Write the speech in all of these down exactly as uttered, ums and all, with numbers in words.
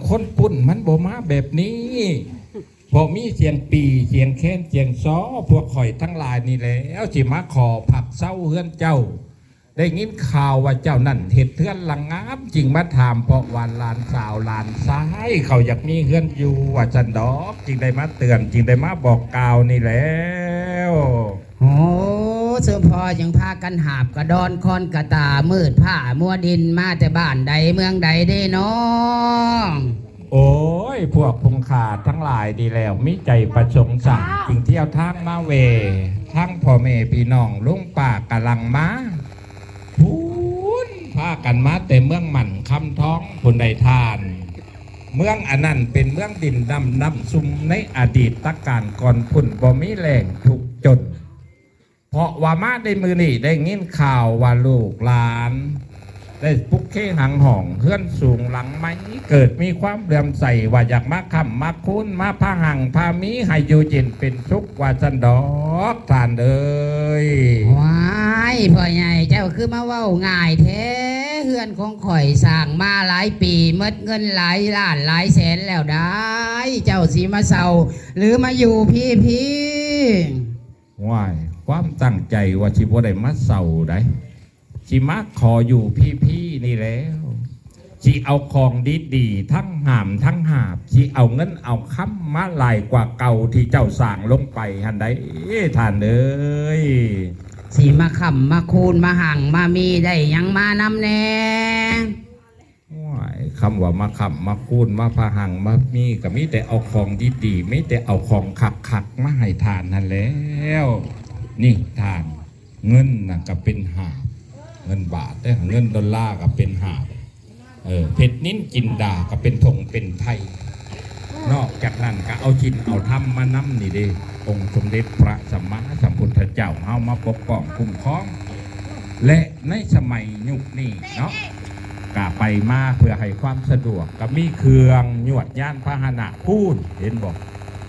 คนปุ้นมันบ่มาแบบนี้ เพราะมีเสียงปี่ เสียงแคน เสียงซอ พวกข่อยทั้งหลายนี่แหล้วสิมาขอพักเซาเฮือนเจ้า ได้ยินข่าวว่าเจ้านั่นเฮ็ดเฮือนหลังงาม จึงมาถาม เพราะว่าหลานสาวหลานชายเขาอยากมีเฮือนอยู่ว่าซั่นดอก จึงได้มาเตือน จึงได้มาบอกกล่าวนี่แหล้ว โอ้ สุมพ่อยังพากันหาบกระดอนคอนกระต่ามืดผ้ามัวดินมาแต่บ้านใดเมืองใดเด้น้อง โอ้ย พวกพุงขาทั้งหลายดีแล้ว มีใจประสงค์สั่ง จึงเที่ยวทางมาแหว่ ทั้งพ่อแม่พี่น้องลุงป้ากำลังมา พุ้น พากันมาแต่เมืองหมั่นคำทองพุ้นได้ทาน เมืองอันนั้นเป็นเมืองดินดำน้ำซุมในอดีตกาลก่อนพุ้นบ่มีแหล่งทุกข์จน เพราะว่ามาในมื้อนี้ได้ยินข่าวว่าลูกหลาน ได้ปุกเคหังห้องเฮือนสูงหลังใหม่ เกิดมีความเหลื่อมใสว่าอยากมาค้ำมาคูณมาพาหังพามีให้อยู่เย็นเป็นสุขว่าซั่นดอกท่านเอ้ย ว้าย พ่อใหญ่เจ้าคือมาเว้าง่ายแท้ เฮือนของข่อยสร้างมาหลายปี หมดเงินหลายล้านหลายแสนแล้วได้ เจ้าสิมาเซาหรือมาอยู่พีพี ว้าย ความตั้งใจว่าสิบ่ได้มาเซาได้ สิมาขออยู่พีพีนี่แหล้ว สิเอาของดีๆ ทั้งหามทั้งหาบ สิเอาเงินเอาคำมาหลายกว่าเก่าที่เจ้าสร้างลงไปหั่นได้ ท่านเอ้ย สิมาค้ำมาคูณมาหังมามีได้หยังมานำแน่ โอ้ย คำว่ามาค้ำมาคูณมาพาหังมามีก็มีแต่เอาของดีๆ มีแต่เอาของคักๆ มาให้ท่านหั่นแหล้ว นี่ท่าน เงินน่ะก็เป็นหาบ เงินบาทเด้อ เงินดอลลาร์ก็เป็นหาบ เออ เพชรนิลจินดาก็เป็นธงเป็นไทย นอกจากนั้นก็เอาศีลเอาธรรมมานำนี่เด้ องค์สมเด็จพระสัมมาสัมพุทธเจ้าเฮามาปกป้องคุ้มครอง และในสมัยยุคนี้เนาะ ก็ไปมาเพื่อให้ความสะดวก ก็มีเครื่องยวดยานพาหนะ พู้น เห็นบ่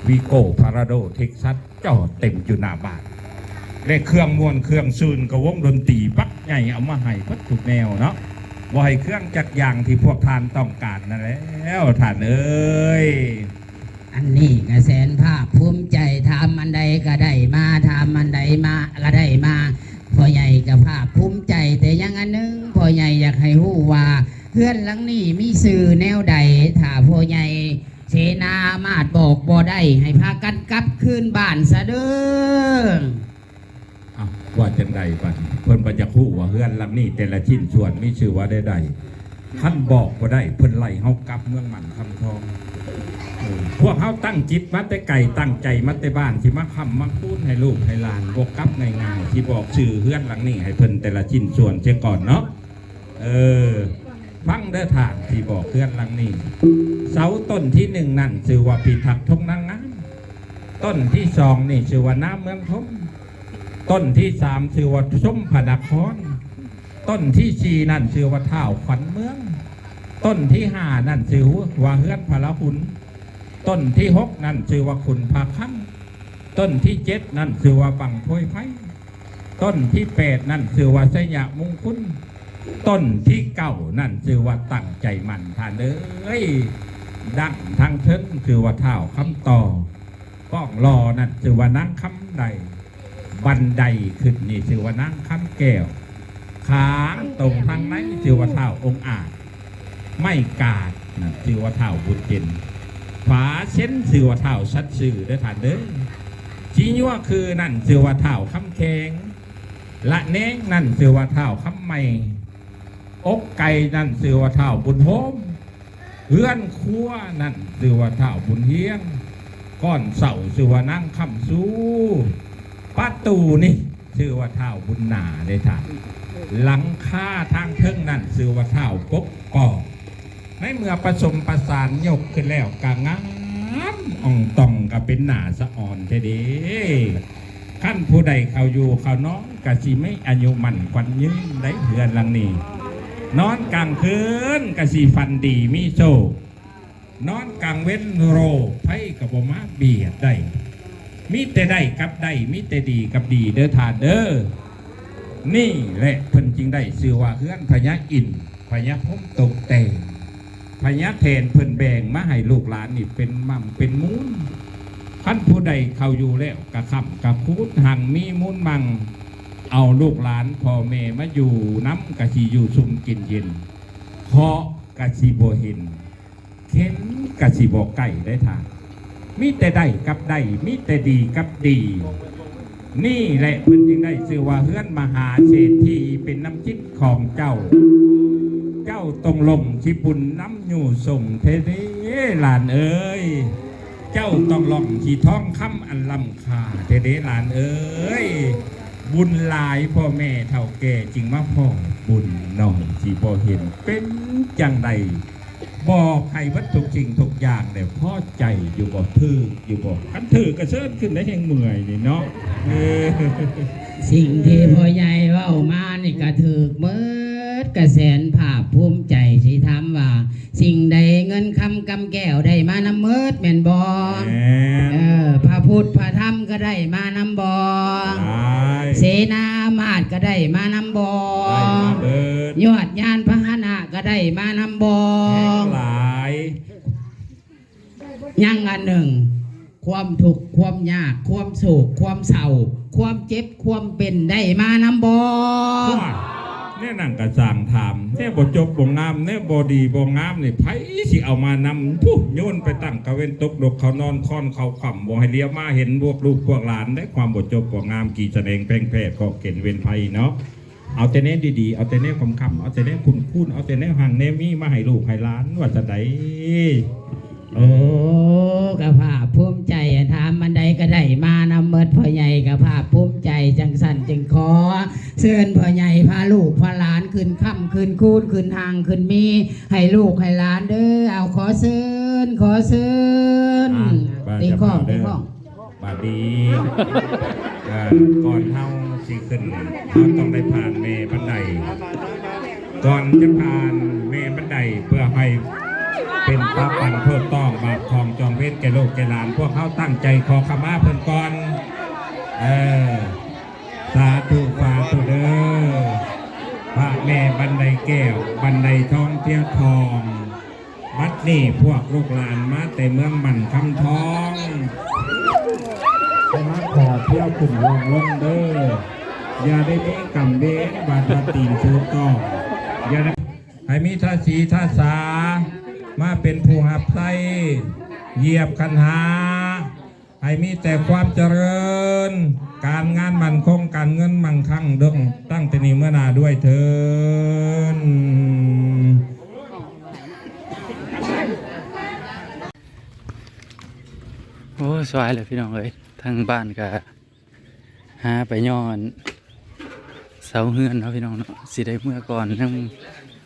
วีโก้ พาราโด เท็กซัส จอดเต็มอยู่หน้าบ้าน และเครื่องม่วนเครื่องซื่นกับวงดนตรีบักใหญ่เอามาให้เบิดทุกแนวเนาะ บ่ให้เครื่องจักรยางที่พวกท่านต้องการนั่นแหล้วท่านเอ้ย อันนี้ก็แสนภาคภูมิใจ ถามอันใดก็ได้มา ถามอันใดมาก็ได้มา พ่อใหญ่ก็ภาคภูมิใจ แต่ยังอันหนึ่ง พ่อใหญ่อยากให้ฮู้ว่าเฮือนหลังนี้มีชื่อแนวใด ถ้าพ่อใหญ่เสนามาดบอกบ่ได้ ให้พากันกลับคืนบ้านซะเด้อ อ้าว ว่าจังใดบัดนี้ เพิ่นบ่อยากฮู้ว่าเฮือนหลังนี้แต่ละชิ้นส่วนมีชื่อว่าใดใด คันบอกบ่ได้ เพิ่นไล่เฮากลับเมืองหมั่นคำทอง เออ พวกเฮาตั้งจิตมาแต่ไกล ตั้งใจมาแต่บ้าน สิมาค้ำมาคูณให้ลูกให้หลาน บ่กลับง่ายๆ สิบอกชื่อเฮือนหลังนี้ให้เพิ่นแต่ละชิ้นส่วนเสียก่อนเนาะ เออ ฟังเด้อท่าน สิบอกเฮือนหลังนี้ เสาต้นที่หนึ่งนั่นชื่อว่าพิทักษ์ทงนางงาม ต้นที่สองนี่ชื่อว่าน้ำเมืองทม ต้นที่สามชื่อว่าชมพนคร ต้นที่สี่นั่นชื่อว่าท้าวขวัญเมือง ต้นที่ห้านั่นชื่อว่าเฮือนพระละหุน ต้นที่หกนั่นชื่อว่าขุนพระคำ ต้นที่เจ็ดนั่นชื่อว่าบั้งโพยไพร ต้นที่แปดนั่นชื่อว่าไชยมงคล ต้นที่เก้านั่นชื่อว่าตั้งใจมั่น ท่านเอ้ย ดั้งทางเทิงชื่อว่าท้าวคำต่อ ป้องหล่อนั่นชื่อว่านางคำใด บันไดขึ้นนี่ชื่อว่านางคำแก้ว ขางตรงทางในชื่อว่าท้าวองอาจ ไม้กาดนั่นชื่อว่าท้าวบุญเย็น ฝาเซ็นชื่อว่าท้าวสัตย์ซื่อเด้อท่านเด้อ จียัวคือนั่นชื่อว่าท้าวคำแขง ละแนงนั่นชื่อว่าท้าวคำใหม่ อกไก่นั่นชื่อว่าท้าวบุญโฮม เฮือนครัวนั่นชื่อว่าท้าวบุญเฮียง ก้อนเสาชื่อว่านางคำสู้ ประตูนี่ชื่อว่าท้าวบุญนาเด้อท่าน หลังคาทางเทิงนั่นชื่อว่าท้าวปกป้อง ในเมื่อผสมประสานยกขึ้นแล้วก็งามอ่องต่องก็เป็นหน้าสะออนแท้เด้ คันผู้ใดเขาอยู่เขานอนก็สิมีอายุมั่นขวัญยืนได้เฮือนหลังนี้ นอนกลางคืนก็สิฝันดีมีโชค นอนกลางเว็นโรคภัยก็บ่มาเบียดได้ มีแต่ได้กับได้ มีแต่ดีกับดีเด้อท่านเด้อ นี่แหละเพิ่นจึงได้ชื่อว่าเฮือนพญาอินทร์พญาพรหมตกแต่ง พญาแถนเพิ่นแบ่งมาให้ลูกหลานนี่เป็นมั่งเป็นมูล คันผู้ใดเข้าอยู่แล้วกะค้ำกะคูณ หังมีมูลมั่ง เอาลูกหลานพ่อแม่มาอยู่นำกะสิอยู่ซุ่มกินเย็น เคราะห์กะสิบ่เห็น เข็ญกะสิบ่ใกล้ได้ท่าน มีแต่ได้กับได้ มีแต่ดีกับดี นี่แหละเพิ่นจึงได้ชื่อว่าเฮือนมหาเศรษฐี เป็นน้ำจิตของเจ้า เจ้าต้องลงสิบุญนำอยู่ส่งแท้เด้หลานเอ้ย เจ้าต้องลงสิทองคำอันล้ำค่าแท้เด้หลานเอ้ย บุญหลายพ่อแม่เฒ่าแก่จึงมาพ้อบุญ น้องสิบ่เห็นเป็นจั่งใด บอกให้เบิดทุกสิ่งทุกอย่างเนี่ย พอใจอยู่บ่ ถืกอยู่บ่ คันถืกกะเซิ้นขึ้นได้แฮงเมื่อยนี่เนาะ เออ สิ่งที่พ่อใหญ่เว้ามานี่กะถืกเมิด กะแสนภาคภูมิใจ สิถามว่า สิ่งใดเงินคำกำแก้วได้มานำเมิดแม่นบ่ แม่น เออ พระพุทธพระธรรมกะได้มานำบ่ ได้ เสนาอามาตย์กะได้มานำบ่ ได้มาเบิด ยอดยานพาหนะกะได้มานำบ่ แฮงหลาย ยังอันหนึ่ง ความทุกข์ ความยาก ความโศก ความเศร้า ความเจ็บ ความเป็น ได้มานำบ่ ว้า แนวนั้นกะซ่างถาม แนวบ่จบบ่งาม แนวบ่ดีบ่งามนี่ ไผสิเอามานำ พุ้น โยนไปตั้งกะเว็นตกดกเขานอน คอนเขาค่ำ บ่ให้เหลียวมาเห็นพวกลูกพวกหลานได้ ความบ่จบบ่งาม กี่สะแหนงแพ่งแพร่ เคราะห์เข็ญเวรภัยเนาะ เอาแต่แนวดีๆ เอาแต่แนวคำๆ เอาแต่แนวคุณๆ เอาแต่แนวหังแนวมีมาให้ลูกให้หลาน ว่าจั่งใด โอ้ กะภาคภูมิใจ ถามอันใดกะได้มานำเมิด พ่อใหญ่กะภาคภูมิใจ จั่งซั้นจึงขอเชิญพ่อใหญ่พาลูกพาหลานขึ้นค้ำขึ้นคูณ ขึ้นหังขึ้นมี ให้ลูกให้หลานเด้อ เอาขอเชิญ ขอเชิญ อ่ะ เต็งข้อง เต็งข้อง บาดนี้ เอ่อ ก่อนเฮาสิขึ้น เฮาต้องได้ผ่านแม่บันได ก่อนจะผ่านแม่บันได เพื่อให้เป็นพระปันโทษต้องบาปของจองเวรแก่ลูกแก่หลาน พวกเฮาตั้งใจขอขมาเพิ่นก่อน เออ สาธุ สาธุเด้อ พระแม่บันไดแก้ว บันไดทองเทียนทอง บัดนี้พวกลูกหลานมาแต่เมืองหมั่นคำทอง ได้มาขอเที่ยวขึ้นลองลงเด้อ อย่าได้มีกรรมเวรบาดว่าตีนสูต้อง อย่าได้ ให้มีท่าสีท่าสา มาเป็นผู้รับใช้ เหยียบขันหา ให้มีแต่ความเจริญ การงานมั่นคง การเงินมั่งคั่ง เดิงตั้งแต่นี้เมื่อหน้าด้วยเทอญ โอ้ย สวยเลยพี่น้องเอ้ย ทางบ้านกะหาไปย่อเสาเฮือนเนาะพี่น้องเนาะ สิได้เมือก่อน ยัง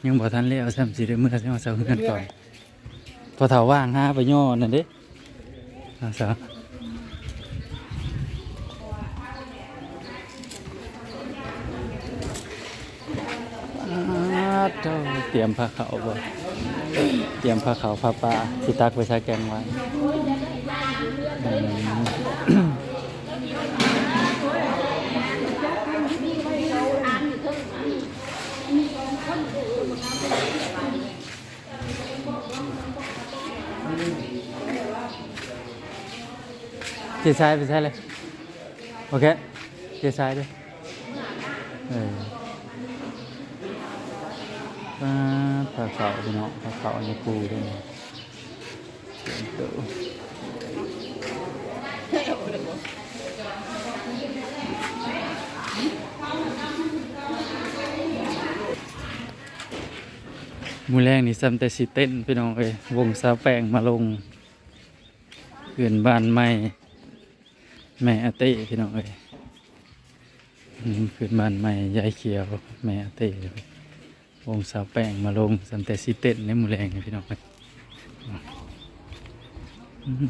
ยังบ่ทันแล้วซ้ำ สิได้เมือเสาเฮือนก่อน พอเฒ่าว่างหาไปย่อนั่นเด้ เอาซะ อ้าโธ่ เตรียมผ้าขาวบ่ เตรียมผ้าขาวผ้าป่า สิตักไปใส่แกงไว้ อืม เททรายไปใส่เลย โอเค เททรายด้วย เออ ป๊าด ผ้าขาวพี่น้อง ผ้าขาวนี่ปูด้วยนะ เตรียมตัว มื้อแลงนี่ซ้ำแต่สิเต้นพี่น้องเอ้ย วงสาวแป้งมาลง เฮือนบ้านใหม่ แม่อาเต้พี่น้องเอ้ย อืม เฮือนบ้านใหม่ยายเขียว แม่อาเต้ วงสาวแป้งมาลง ซ้ำแต่สิเต้นในมื้อแลงนี่พี่น้องเอ้ย อืม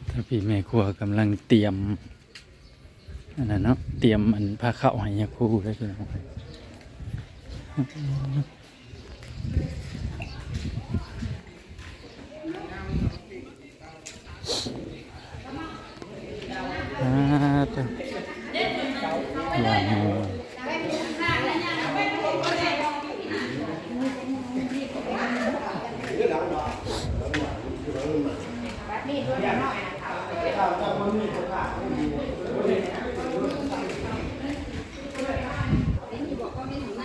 ถ้าพี่แม่ครัวกำลังเตรียม อันนั้นเนาะ เตรียมอันผ้าขาวให้ยาคูได้พี่น้อง ร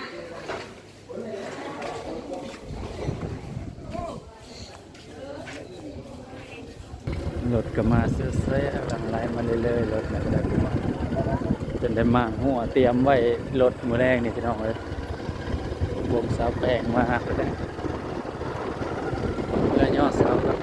ถก็มาเซยๆหลั่งไหลมาเรื่อยๆรถนะพี่น้อง จนได้มางหัวเตรียมไว้รถมื้อแลงนี่พี่น้องเอ้ย วงสาวแป้งมาหักเลย เพื่อยอดเสาครับ